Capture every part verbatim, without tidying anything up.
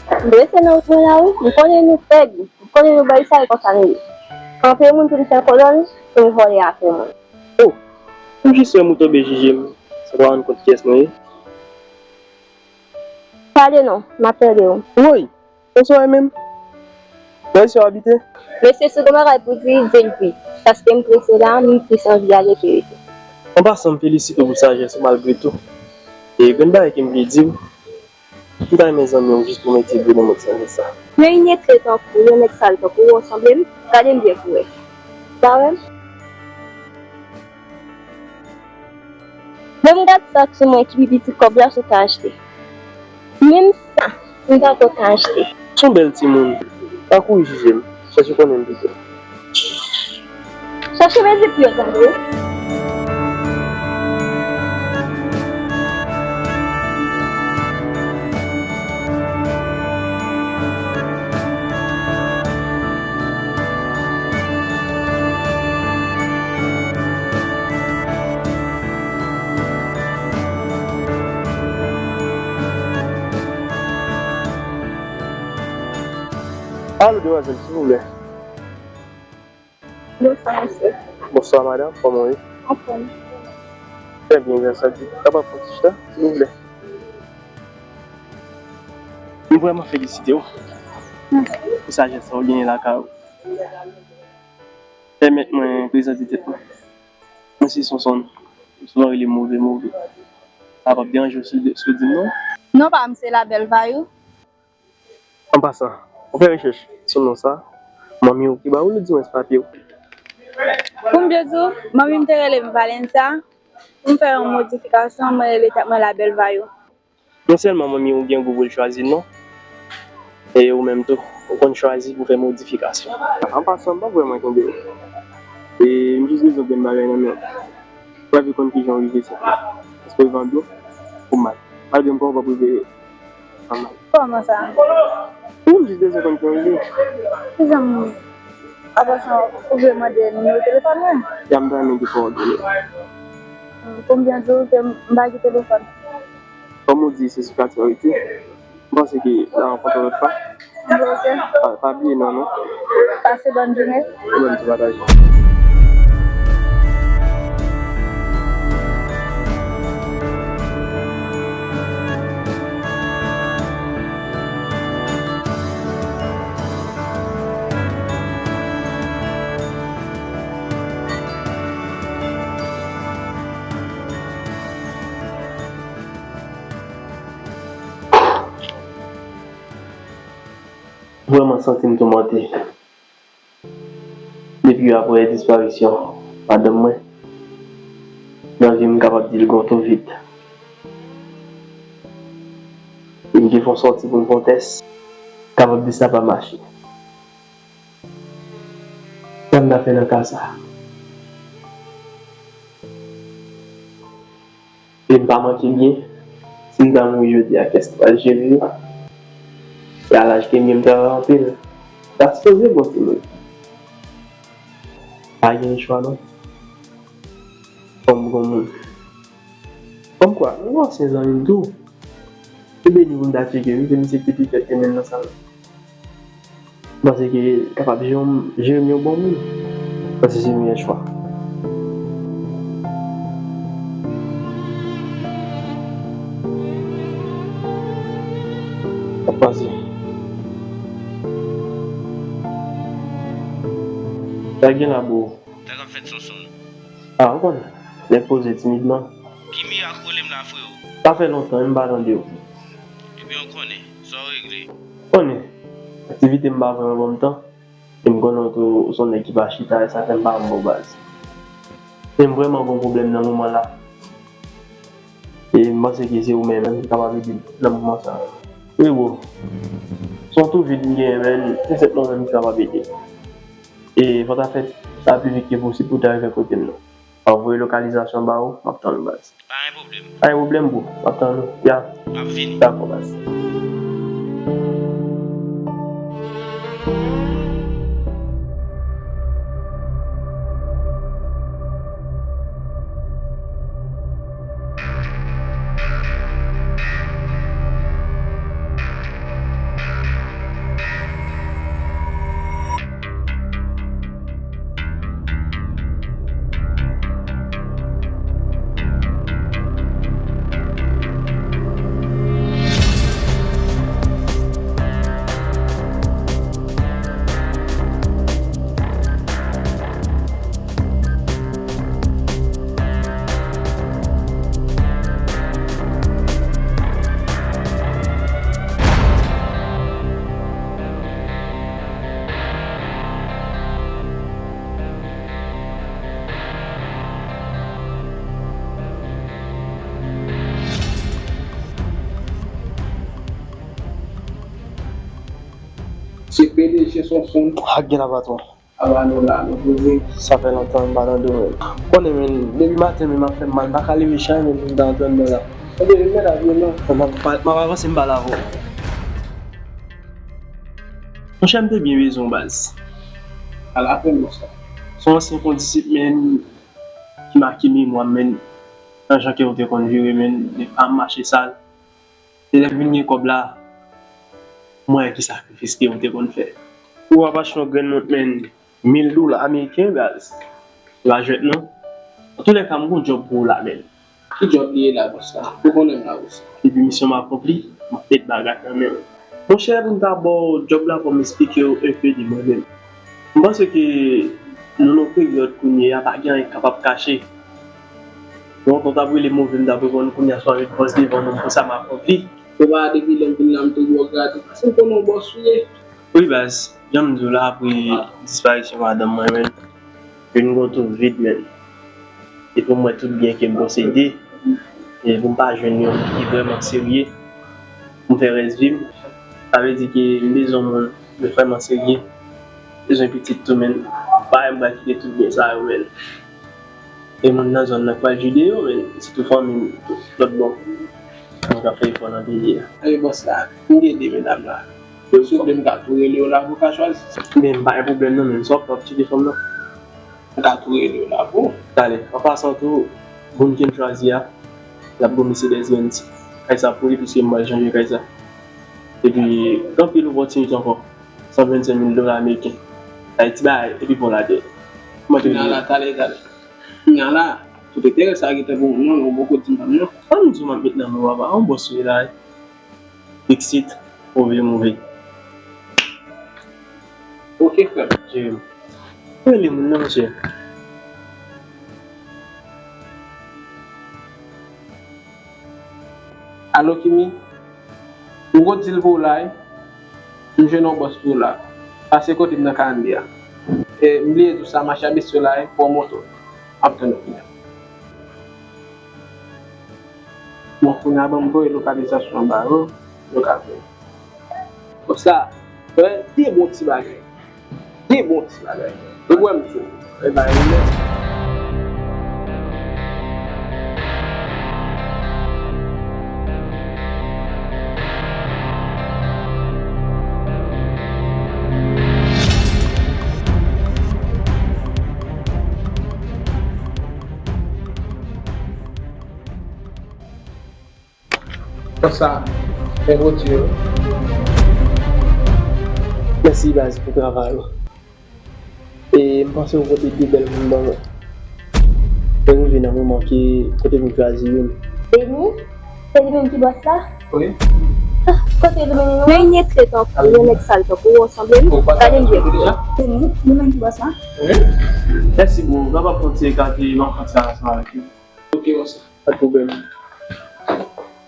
M blese nan wout mwen la wi. M konnen nou fèb. M konnen nou bay sa e konsa nou ye. Kanpe moun pou n fè kolòn, pou n vòlè afè moun. Oh! M jis wè m ou tonbe jije m, san pa rann kont kiyès mwen ye. Pale non, m ap tande w. Woy! Bonswa menm. Bò isi w abite? Mesye, si w gen bagay pou di, di l vit. Paske m prese la, m plis anvi ale ke rete. An pasan, m felisite w pou sajès ou malgre tou. E grenn bagay ke m vle di w, m ta renmen zanmi w jis pou mete dlo nan mòd sanzè sa. Yon inetre tankou w, yon nèg sal tankou w, w sanble m? Gade m byen pou w wè. Ou pa wè m? Bon, m gad sa k sou mwen ki pi piti k kòb la sot achte. Menm sa, m pa ko ka achte. S on bèl timoun. Pa kouri jije m. Chèche konnen m pito. Chèche mezi pou yo tande. Alo, demwazèl, silvouplè. Bonswa, mesye. Bonswa, madanm. Kòman w ye? Anfòm. Trè byen, gras a Dye. Kapab pran ti chita, silvouplè? M vrèman felisite w pou sajès sa w genyen lakay ou. Pèmèt mwen prezante tèt mwen. Mwen se Sonson. Yo souvan rele m Move Move. Sa p ap deranje w si, si w di m non? Non pa m se Labèl Vayou. An pasan, ou fè rechèch sou non sa, manmi w ki ba ou l, oudimwens papi w? Pou m byen di w, manmi m te rele m Valensa, pou m fè yon modifikasyon, mwen rele tèt mwen Labèl Vayou. Non sèlman manmi w gen gou pou l chwazi non, e ou menm tou, ou konn chwazi pou fè modifikasyon. An pasan, m p ap vrèman kenbe w. E m jis bezwen grenn bagay nan men w. Ou pa vle konn kijan w rive sèt la. Èske w rive an byen ou mal? Malgre m konnen w p ap rive an mal. Kòman sa? Wi, m jis bezwen konn kijan w rive. Kijan m, apre sa, ou vle mande nimewo telefòn mwen? Ya, m ta renmen gen kowòdone w. Pou m byen di w ke m pa gen telefòn. Kòm ou di se sou katye w rete, m panse ke n a rankontre yon lòt fwa. Ok. Pa, pa bliye non, non. Pase bòn jounen. Ou menm tou, pataje. Vrèman santi m toumante. Depi aprè disparisyon madanm mwen, nan vi m kapab di l gon tou vid. E m te fè yon sòti pou m fè yon tès, kapab di sa pa mache. Sa m ta fè nan ka sa? E m pa manke byen, si m ta mouri jodi a, kiyès ki pral jere yo? E a laj ke m ye, m travay anpil. M ta sipoze bon timoun. Pa gen chwa non. Fò m gon moun. Kòmkwa, m gon ansyen zanmi m tou. Li beni pou m ta tcheke wi, ke misye te pi fèt ke menm nan sa la. M panse ke l kapab jere m, jere m yon bon moun. M panse se meyè chwa. M ap panse. Sa gen la, bro? Sa k ap fèt, Sonson? A, ou konnen. Nèg poze timidman. Ki mirak ou rele m la, freo? Sa fè lontan, m pa tande w. Ebyen, ou konnen. Sa w regle? Konnen. Aktivite m pa vrèman ban m tan. E m konnen w tou, ou se yon nèg ki pa chita, e sa fè m pa ban w baz. Men m vrèman gon pwoblèm nan moman la. E m panse ke se ou menm ki kapab ede m nan moman sa a. Wi, bro. Se yon tou vid m genyen, men se sèlman ou menm ki kapab ede m. E fò w ta fè sa pi vit ke posib pou w ta rive kote m nan. M ap voye lokalizasyon ba ou, m ap tann ou, baz. Pa gen pwoblèm. Pa gen pwoblèm, bro. M ap tann ou. Ya. M ap vini. Dakò, baz. Se P D G Sonson. Ak gen la patwon. Aba nou la, nou poze. Sa fè lontan m pa tande w menm. Ou konnen menm, depi maten menm ap fè m mal, m pa ka leve chay menm pou m ta antre anndan la. Ebyen, mèt ap vin non. M ap, m ap avanse m pale avè w. Monchè, m te byen bezwen w baz. Ala fè m sa. Se yon ansyen kondisip menm ki make memwa m menm. Nan jan ke w te konn vire menm, nèg pa mache sal. Se lè m vin gen kòb la, m wè ki sakrifis ke w te konn fè. Ou ap achte yon grenn mont menm, mil dola ameriken baz. Se pa jwèt non. Antoulèka, m gon djòb pou ou la menm. Ki djòb li ye la, bòs la? Ou konnen m la, bòs. Depi misyon m akonpli, m ap met bagay nan men w. Monchè, pou m ta ba w djòb la, fò m esplike w enpe de mwen menm. M panse ke nou nan yon peryòd kounye a, pa gen anyen k kapab kache. Lontan w t ap rele m move, m t ap reponn, kounye a se w a met bòs devan non m pou sa m akonpli. Ou pa depi lè m vin la, m tou wè w gratis. Paske m konnen w bòs ou ye. Wi baz, jan m di w la, apre disparisyon madanm mwen menm, vin gen yon twou vid menm. E pou m wè tout byen ke m posede, e pou m pa jwenn yon ki vrèman serye pou m fè rès vi m, sa vle di ke m bezwen moun, moun vrèman serye, bezwen pitit tou menm. M pa wè m pral kite tout byen sa yo menm. E moun nan zòn nan k pral jwi de yo, men sitou fanmi m, lòt bò. Moun k ap fè efò nan peyi a. Ey, bòs la, m gen de medam la. Souple, m ka tou rele yo la pou w ka chwazi. Men m pa gen pwoblèm non, men sa w ap tcheke fanm nan. M ka tou rele yo la pou ou. Talè, an pasan tou, moun ke m chwazi a, l ap gon Mercedes Benz. Kay sa pou li, piske m pral chanje kay sa. Epi, gen anpil opòtinite ankò. San vennsenk mil dola ameriken. Sa e ti bagay, epi bon ladan. Kouman te vle? Ala, talè, talè. Kounye a la, tout enterè sa gentan pou mwen, non, ou poko di m pa non. Ann di w m ap met nan men w, papa, yon bòs ou ye la, wi. Dixit, move, move. Ok, frè m. Jere m. Rele moun nan, mesye. Alo, Kimi? M gon dil pou w la, wi. M jwenn yon bòs pou w la. Pase kote m nan Kanandi a. E, m bliye di w sa, mache a bestyo la, wi, pou yon moto. M ap tann ou kounye a. Bon, kounye a, ban m voye lokalizasyon an ba yo, yo ka vini. Konsa, wè, de bon ti bagay. De bon ti bagay. Ou wè m di w, e bagay yo lè. Konsa, men pwodui yo. Mèsi baz pou travay ou. E m panse ou pote de bèl moun ban mwen. Mwen rive nan moman ke kote pou m chwazi youn. Deni? Se li menm ki bòs la? Wi. Ah, kote li menm non? Men li trete tankou yon nèg sal tankou ou sanble wi. Gade l byen. Se li, li menm ki bòs la? Wi. Mèsi bro. Nou ap pran ti ekate, m ap pran ti ansanm avèk li. Ok, bòs la. Pa de pwoblèm.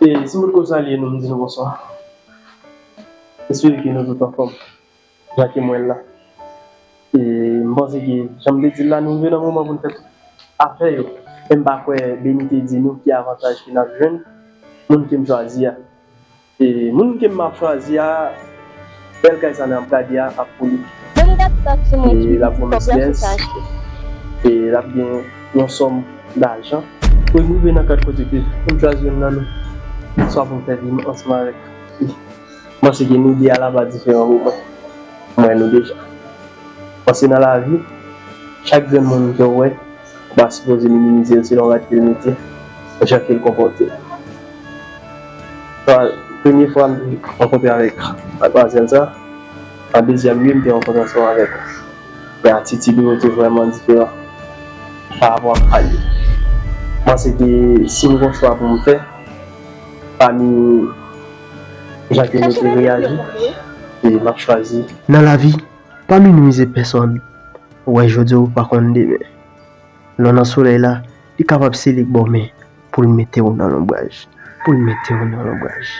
E si m potko salye nou, m di nou bonswa. M espere ke nou tout anfòm. Jan ke mwen la. E m panse ke, jan m te di l la, nou rive nan moman pou n fè tout afè yo. Men m pa kwè Beni te di nou ki avantaj ke n ap jwenn moun ke m chwazi a. E moun ke m ap chwazi a, bèl kay sa n ap gade a ap pou li. Menm gad sa k sou mwen ki pi ti kòb la sou sa achte. E l ap gen yon sòm dajan. Pou m rive nan kad kote ke pou m chwazi youn nan nou, swa pou m fè vi m ansanm avèk li. M panse ke nou de a la pa diferan pou mwen. M wè nou deja. Panse nan lavi, chak grenn moun ke w wè, ou pa sipoze minimize l selon rad ke l mete, jan ke l konpòte. Sa, premye fwa m rankontre avèk madmwazèl sa, an dezyèm li, m te rankontre ansanm avèk ou. Men atitid ou yo te vrèman diferan pa rapò ak pa l yo. M panse ke si m gon chwa pou m fè, pami jan ke nou te reyaji, e m ap chwazi. Nan lavi, pa minimize pèsòn. Ou wè jodi a ou pa konn demen. Lè w nan solèy la, li kapab sele k ba w men pou l mete w nan lonbraj, pou l mete w nan lonbraj.